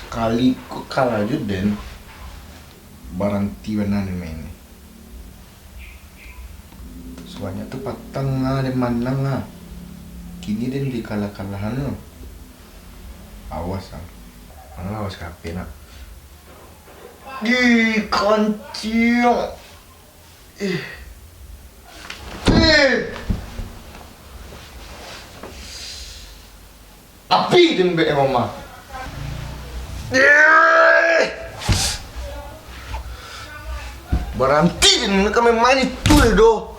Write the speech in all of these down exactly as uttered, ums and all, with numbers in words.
Kali ko kalah jo den, baranti bana den main ni. Sabanyak tu patang lah den manang lah. Kini den dikalah-kalahan tu. Awas ah. Awas kape nak. Di kancing. Eh. Eh. Api den bek mama. Eh. Baranti den kami main itu deh doh.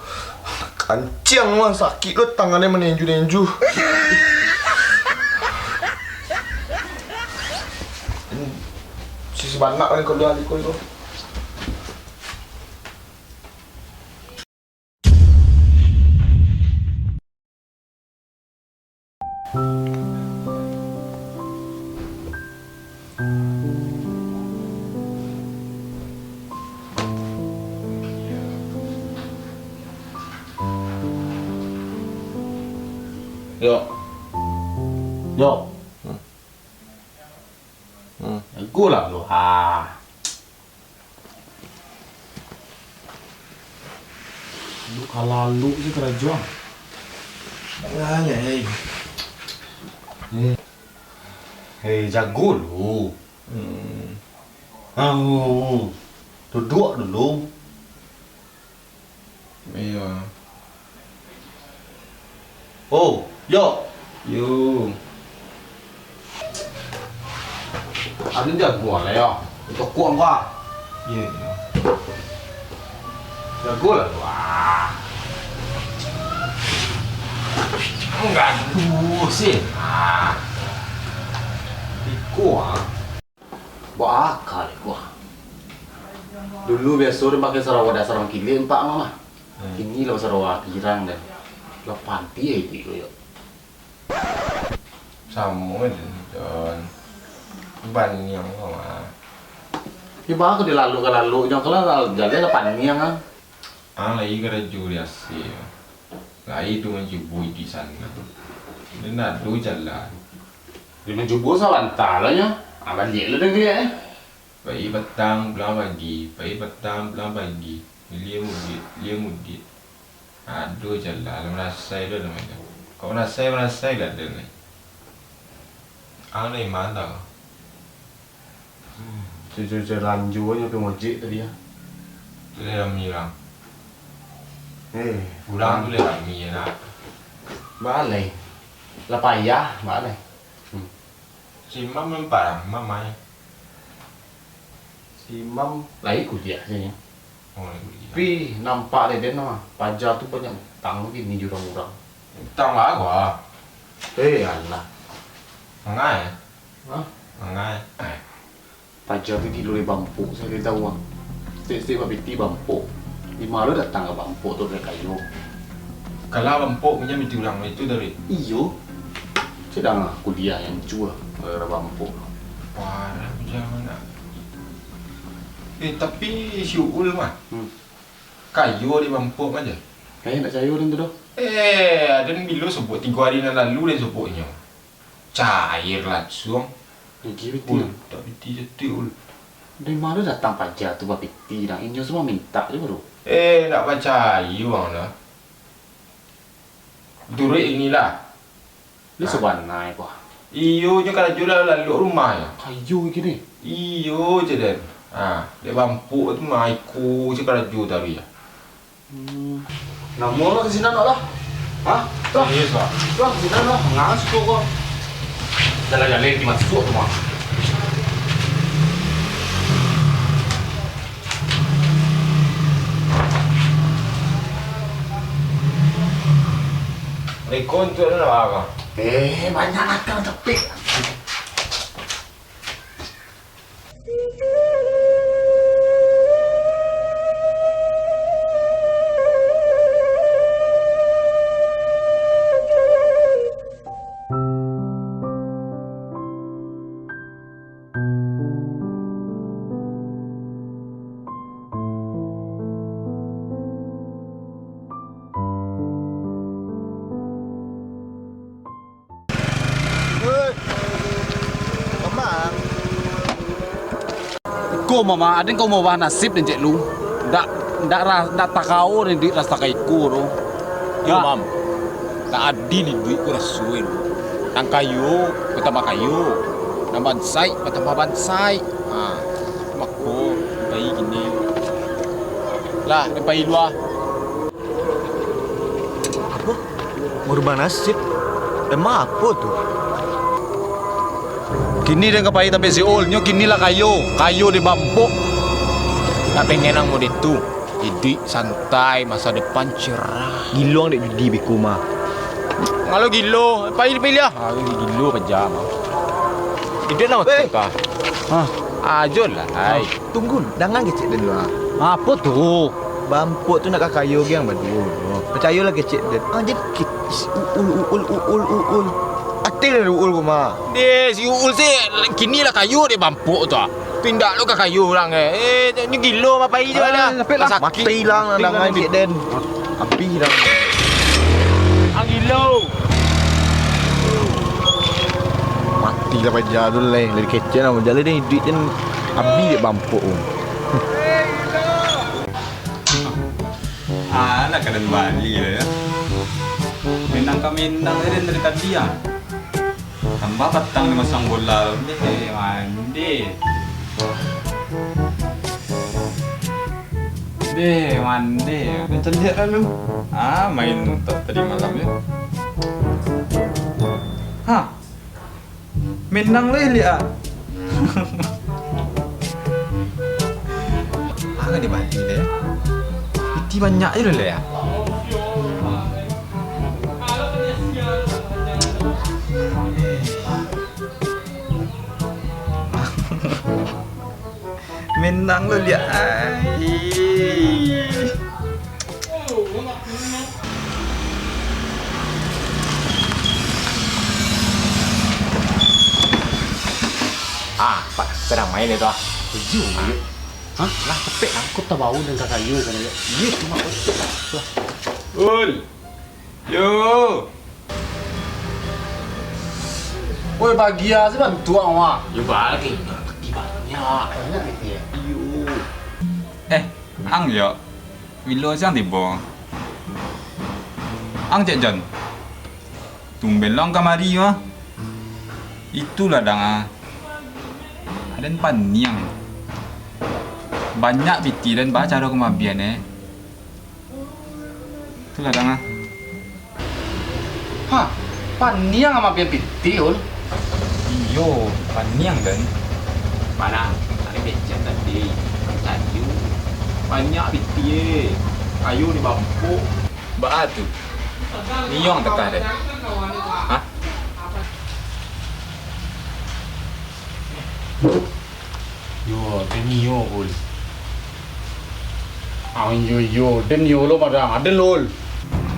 Kancang mah sakik lo tangan den manenju-nenju. Sisi banak ni kalau aliko itu. Yo. Yo. Hmm. Hmm. Jago lah lu. Ha. Lu kalalok je karajo ah. Jangan, hei. Eh. Hei, jago lu. Hmm. Ah, duduak dulu. Iyo. Oh, yo. Yo. Ado jago lah yo. Tokok angko ah. Iyo, iyo. Jago lah tu ah. Gaduh sih. Ah. Iko ah. Baa ka dek ko. Dulu biaso den pakai sarawa dasar mangkilik, empak mah. Hmm. Kini lah basarawa girang den. Lah panti ai itu yo. Samo je, Jon. Baniang ko mah. Yo, baa ko dilalok ka lalok, Jon, kalau jaleh lah paniang ah. Ang lai karajo di A C. Lai tu mancubo di sana. Indak ado jalan. Di mancubo sabanta lah nyo. Ah, baliak lah den kaliak eh. Pai patang, pulang pagi, pai patang, pulang pagi. Ilia mudiak, ilia mudiak. Ado jalan, lah marasai tu namonyo. Kok marasai, marasai lah den lai. Ang dari ma tau? Hmm, cucu-cucu lanjua nyo pai ngojek tadi ah. Tu dari rami urang. Eh, urang tu dari rami nak. Balai. Lah payah, balai. Hmm. Si Imam nan parang, Imam ai. Si Imam lai kuliah sajo. Oh, lai kuliah. Pi nampak dek den mah, paja tu banyak utang kini jo urang-urang. Utang lah gua. Eh, alah. Mangai? Hah? Mangai? Paja tu gilo dek bampok, sajo lai tahu ah. Setiap-setiap bapiti bampok. Di ma lo datang ka bampok tu dek kayo. Kalau bampok pinjam iti urang itu tadi. Iyo. Sadang kuliah yang jua gara-gara bampok. Parah pinjam anak. Eh, tapi si Uul mah. Hmm. Kayo dek bampok aja. Kayo nak cayo den tu doh. Eh, aden bilo sobok tigo hari nan lalu den soboknyo. Cair lansuang. Rugi piti. Ul, tak piti jatuh, Ul. Dari ma lo datang paja tu bapiti, nah, inyo samo mintak juo tu. Eh, ndak pacayo ang lah. Turuik inilah. Ni sabana ko. Iyo, nyo karajo lah lalok rumah nyo. Kayo kini. Iyo, ceh den. Ha, dek bampok tu mah iko ceh karajo tadi ah. Hmm. Namo lo di sinan, Pak, lah? Hah? Lah. Serius, Pak? Lah, di sinan lah. Ngas tu kok. Jalan-jalan di masuk rumah. Rekon tu adalah apa? Eh, banyak akal tapi. Iko, Mama, aden ka maubah nasib den cek lu. Ndak, ndak ra-, ndak takao den duit rasa ka iko tu. Yo, Dak. Mam. Ndak adil duit ko raso tu. Nan kayo batambah kayo, nan bansaik batambah bansaik. Ha, mako, pai kini. Lah, den pai lu ah. Apo? Murubah nasib? Emang apo tu? Kini den ka pai tampek si Ul, nyo kini lah kayo, kayo di bampok. Ndak pengen ang mode tu. Iduik santai, masa depan cerah. Gilo ang dek judi beko mah. Ngalo gilo, pai pilih ah. Ah, gilo paja mah. Iduik lah. Weh. Otak ah. Hah? Ajo lah, hai. Tunggu, dangan kecek den dulu, ha. Apo tu? Bampok tu nak ka kayo gian baduo tu. Pacayolah kecek den. Ah, jadi ki-, si Uul, Uul, Uul, Uul. Ati lah Uul ko mah. Deh, si Uul se kini lah kayo dek bampok tu, ah. Tu indak lo ka kayo urang, eh. Eh, ni gilo, apo iyo lah. Lah sakik. Mati lah, dangan kecek den. Abih dah. Ang gilo. Mati lah paja tu lai. Lah dikecek lah. Jaleh den iduik den abih dek bampok tu. Alah, kaden bali lah yo. Minang ka minang den dari tadi ah. Tambah patang dimasang bola tu. Deh, mandeh. Deh, mandeh. Dah caliak lalu. Ah, main utak tadi malam yo. Ha. Menang lo liak ah. Ah, ka dibali deh. Piti banyak je lo liak ah. Menang lo liak ai. Ah, Pak, sadang main itu ah. Tuju, ah. Hah? Lah, capek lah, aku tahu bau dan kakak Yul kan, ya. Iya, cuma betul lah. Lah. Ul. Yo. Woi, bagia sih bantuak awak. Yo, bagi. Peti banyak. Banyak peti ya? Iyo. Eh, ang yo. Bilo siang tibo. Ang cek Jon. Tumben lo ang kamari mah. Itulah dang ah. Aden paniang. Banyak piti den ba caro kamabian eh. Itulah dang ah. Ha, paniang mamabian piti, Ul. Iyo, paniang den. Mana? Tadi becek tadi. Kayu. Banyak piti eh. Kayu di bampuk. Baa tu? Niong teka den. Hah? Yo, den nio, Ul. Ah, iyo, iyo, den nio lo, madang. Aden lo, Ul.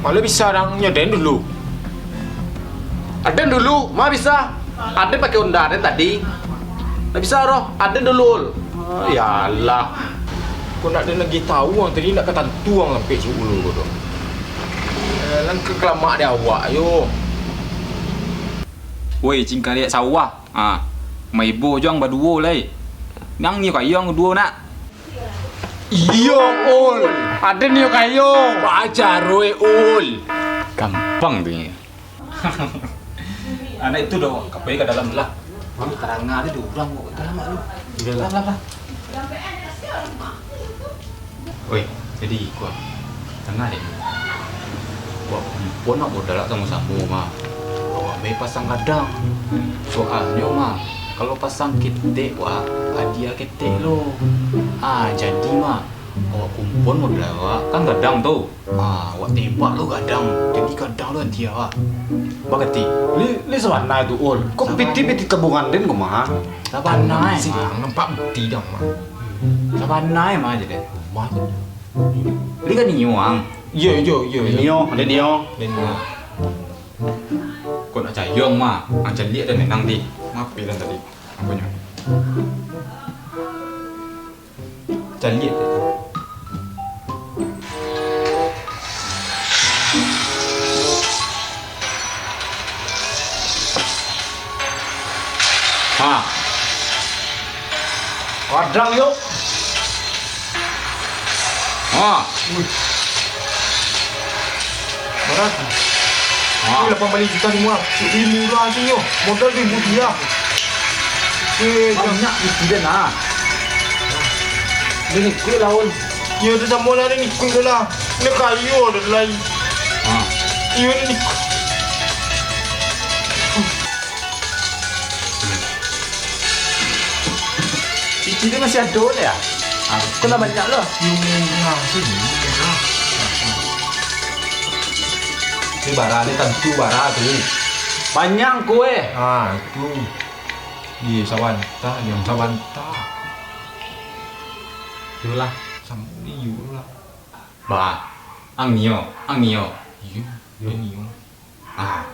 Kalau bisa, dang, nyo den dulu. Aden dulu, ma bisa. Aden pakai Honda den tadi. Ndak bisa doh, aden dulu, Ul. Ah, yalah. Kok ndak den lagi tahu, ang tadi ndak ka tantu ang sampai si Ul ko doh. Eh, langkah kalamak di awak, yo. Woi, cingkariak sawah. Ah, maibo jo ang baduo lai. Nang nio kayo ang duo nak. Iyo, Ul. Aden nio kayo. Bacaro, eh, Ul. Gampang tu nyo. Anak itu doh, kapai ka dalam lah. Tarang ado urang kok dalam tu. Iyolah. Lah, lah, lah. Oi, jadi iko, tangah dek. Wak kumpul nak modal samo-samo mah. Awak bae pasang gadang. Soalnyo mah, kalau pasang ketek wak, hadiah ketek lo. Ah, jadi mah, awak kumpul modal awak, kan gadang tu. Ah, awak tembak lo gadang, jadi gadang lo hadiah awak. Bakati. Li, li sabana tu, Ul. Kok piti-piti tabungan den ko mah? Sabana, eh, mah. Nampak bukti dang, mah. Sabana, eh, mah, jadi. Rumah tu. Li kan nio ang. Iyo, iyo, iyo, iyo. Nio, den nio. Den nio. Kok nak cayong, mah? Ang caliak den nang di. Mape den tadi. Aponyo? Caliak tu. Ha. Gadang yo. Ha. Ui. Bara tu? Ha. Ui, lapan baleh juta limo. Ui, murah tu yo. Modal ribu rupiah. Eh, banyak itu den ah. Den ikuik lah, Ul. Yo, tu samo lah, den ikuik lah. Nak kayo dah lai. Ha. Yo, den ikuik. Piti tu masih ado lah ya? Ah, kau lah banyak lah. Yo, murah tu, murah. Ni bara ni tantu bara tu. Panjang kau eh. Ah, itu. Di sabanta, yang sabanta. Yolah. Sam-, ni yolah. Bah, ang nio, ang nio. Iyo, iyo nio. Ah.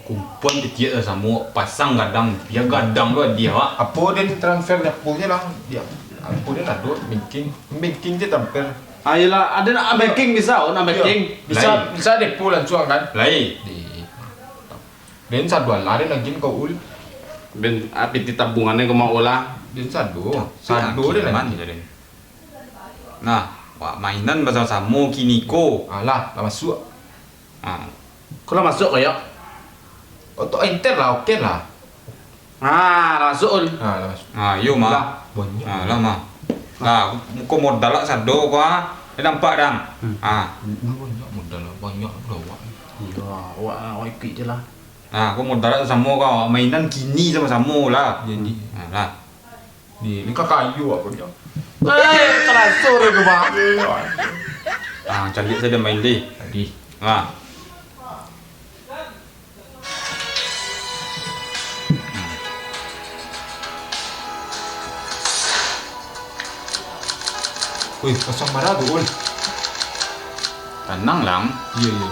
Kumpuan titiak lah samo, pasang gadang, bia gadang tu adiah, wak. Apo den transfer nyo, apo nyo lah, dia. Apo den ado, banking, banking je transfer. Ayolah, ado nak banking bisa, oh, nak banking. Bisa, bisa depo lansuang kan? Lai. Di, den sado lah, den lagi ka Ul. Ben, ah, piti tabungan ko mau lah. Den sado, sado den lagi. Nah, wak mainan basamo-samo kini ko. Alah, lah masuak. Ah. Kau lah masuak, kayak? Oto enter lah, oke lah. Ah, lah masuak, Ul. Ah, lah masuak. Ah, iyo, mah. Lah, banyak. Ah, lah, mah. Lah, ko modal lah sado ko, ah. Eh, nampak, dang? Hmm. Ah. Ul, banyak modal lah, banyak lah, wak. Iyo, wak, wak ikuik je lah. Ah, ko modal lah samo ko, mainan kini samo-samo lah. Jadi. Ah, lah. Ni, ni ka kayo apo dia? Eh, taraso deh tu, Bang. Ah, caliak sajo main deh. Tadi. Ah. Wih, kosong bara tu, Ul. Tanang, Lang. Iyo, iyo.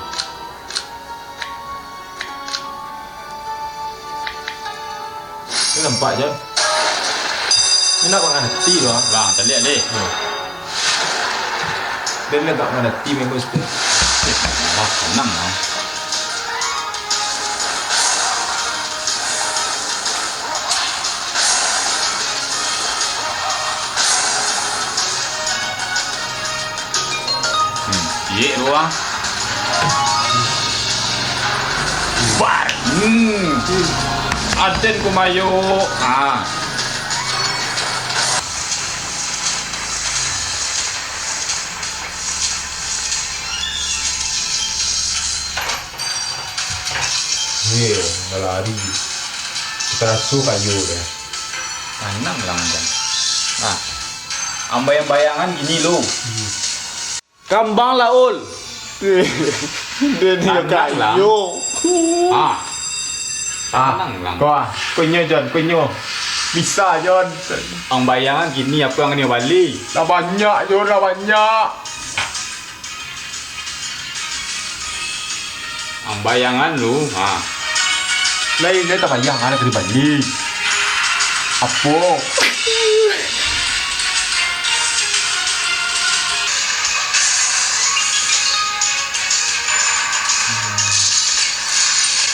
Ni nampak je. Ni nak mangarati tu, ah. Lang, caliak deh. Yo. Den agak mangarati memang sudah. Eh, wah, tenang lah. Hmm, ciek tu ah. Bar. Hmm. Aden kumayo. Ah. Iyo, lah lari. Taraso kayo deh. Tanang lah, Jan. Nah, ambayang-bayangan gini lo. Kambang lah, Ul. Dia ni kayo. Ah. Ah. Tanang lah. Kau ah, kau nyo, Jon, kau nyo. Bisa, Jon. Ambayang gini, apo nan nio bali? Lah banyak, Jon, lah banyak. Ang bayangan lu, ha. Lai, lai tabayang, anak tadi bali. Apo?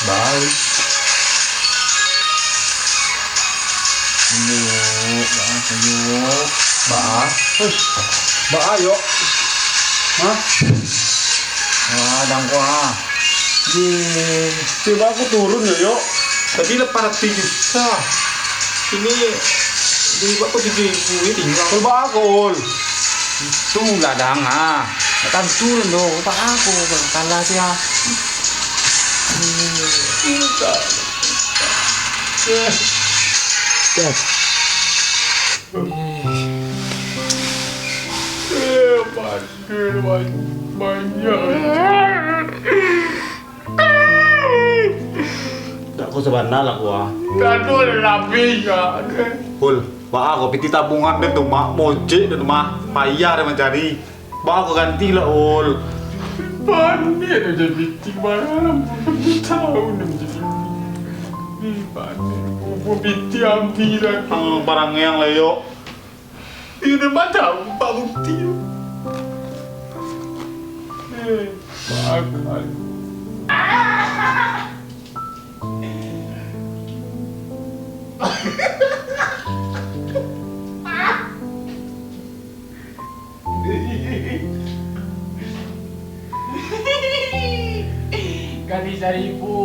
Baik. Ayo, baa, ayo. Baa. Hush. Baa, yo. Hah? Wah, dangko, ah. Di, tiba aku turun, yo, yo. Tadi lapan ratus juta. Ini, di aku tujuh ribu, ini tinggal. Kau baa, Kul? Itulah, dang, ah. Tak tantu, lo. Baa, aku kalah, sia. Dah. Eh, bandel, banyak. Tak, kau sabana lah, kau, ah. Tak ado lah, habis, ah. Kul, baa kau piti tabungan den tu, Mak? Mojek den tu, Mak. Payah den mancari. Baa kau ganti lah, Ul. Panek dah jadi piti, barang tahu dah jadi piti. Ih, panek. Bubuah piti habis lah. Ah, barang yang lah, yok. Iyo, dah macam empat bukti tu. Eh, bakal. Dari ibu.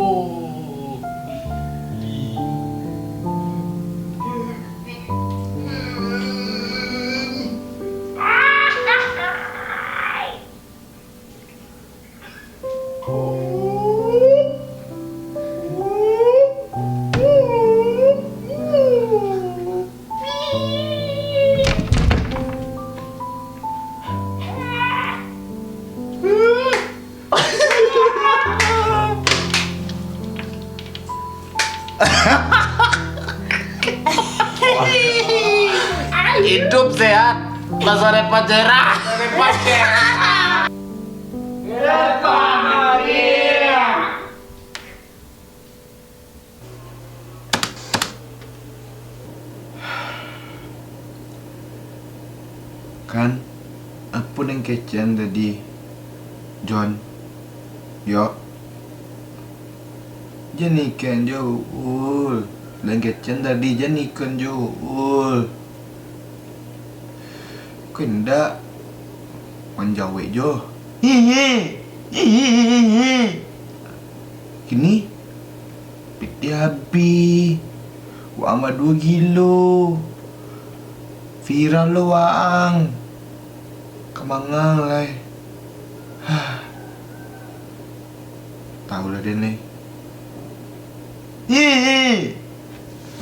Hidup sehat, masa depan cerah. Kan, apo nan kecekan tadi, Jon? Yo. Jan ikan jo, Ul. Nan kecekan tadi, jan ikan jo, Ul. Kok indak, manjawek jo. Hihi, hihi, hihi. Kini, pitih abih, waang baduo gilo, viral lo waang, ka mangang lai. Hah. Tahu lah den lai. Hihi.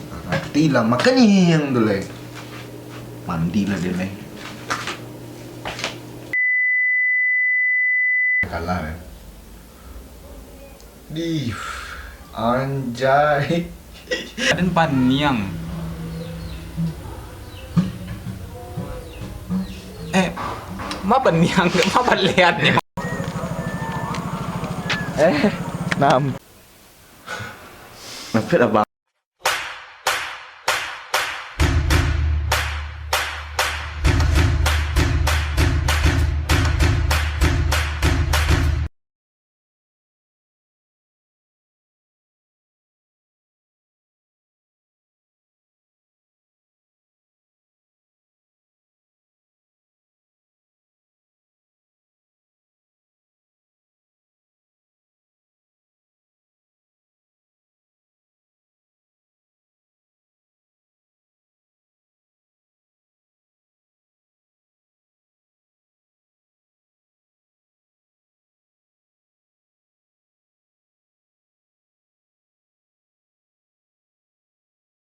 Ngarati lah, makan hihi tu lai. Mandi lah den lai. Kalah, eh. Dih, anjay. Aden paniang. Eh, ma paniang, ma palian ni. Eh, nam. Ngapit abang.